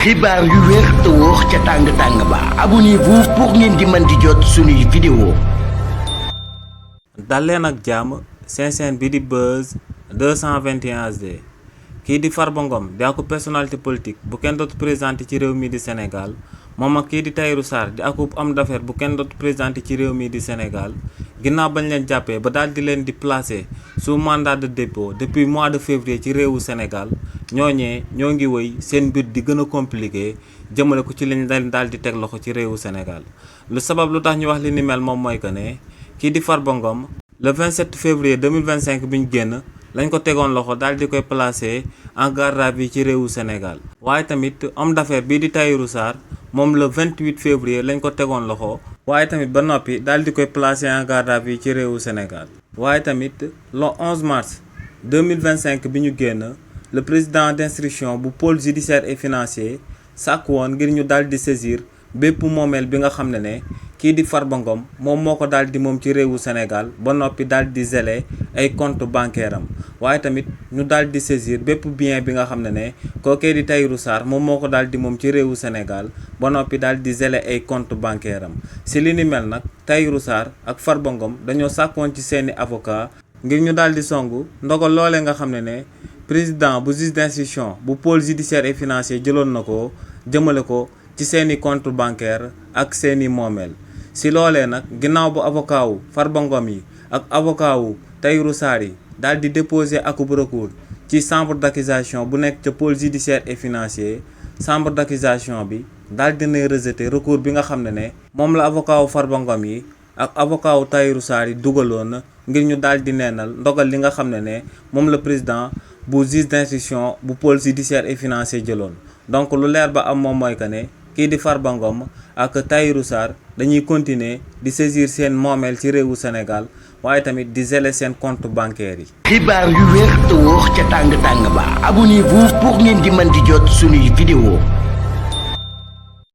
xibaar yu wér te wóor ca tàng ba abonnez-vous pour ngeen di mën di jot suñuy vidéo. dal leen ak jàmm seen chaîne bi di Buzz 221 HD kii di Farba Ngom di aku personnalité politique bu kenn dootu présenté ci réew mi di Sénégal moom ak kii di Tahirou Sarr di aku homme d'affaires bu kenn dootu présenté ci réew mi di Sénégal ginnaaw bañ leen jàppee ba daal di leen di placé sous mandat de dépôt depuis mois de février ci réewu Sénégal ñooñee ñoo ngi wëy seen mbir di gën a compliqué jëmale ko ci lañ leen daal di teg loxo ci réewu Sénégal lu sabab lu tax ñu wax li ni mel moom mooy que ne kii di Farba Ngom le 27 février 2025 bi ñu génn lañ ko tegoon loxo daal di koy placé en garde à vue ci réewu Sénégal waaye tamit homme d'affaires bii di Tahirou Sarr moom le 28 février lañ ko tegoon loxo waaye tamit ba noppi daal di koy placé en garde à vue ci réewu Sénégal waaye tamit le 11 mars 2025 bi ñu génn le président d'instruction bu pôle judiciaire et financier sàkk woon ngir ñu daal di saisir bépp moomeel bi nga xam ne kii di Farba Ngom moom moo ko daal di moom ci réewu Sénégal ba noppi daal di gelé ay compte bancaire am waaye tamit ñu daal di saisir bépp bien bi nga xam ne kookee di Tahirou Sarr moom moo ko daal di moom ci réewu Sénégal ba noppi daal di gelé ay compte bancaire am si li ni mel nag Tahirou Sarr ak Farba Ngom dañoo sàkkoon ci seeni avocat ngir ñu daal di songu ndogal loole nga xam ne président bu juge d'instruction bu pôle judiciaire et financier jëloon na ko jëmale ko ci seeni compte bancaire ak seeni moomeel si loolee nag ginnaaw bu avocat wu Farba Ngom yi ak avocat wu Tahirou Sarr yi daal di déposer akub recours ci chambre d'accusation bu nekk ca pôle judiciaire et financier chambre d'accusation bi daal dinay rejeter recours bi nga xam ne moom la avocat wu Farba Ngom yi ak avocat wu Tahirou Sarr yi dugaloon ngir ñu daal di neenal ndogal li nga xam ne moom la président bu juge d'instruction bu pôle judiciaire et financier jëloon donc lu leer ba am moom mooy que ne kii di Farba Ngom ak Tahirou Sarr dañuy continuer di saisir seen moomeel ci réewu Sénégal waaye tamit di geler seen compte bancaire yi. xibaar yu wér te wóor ca tàng ba abonnez-vous pour ngeen di mën di jot suñuy vidéo.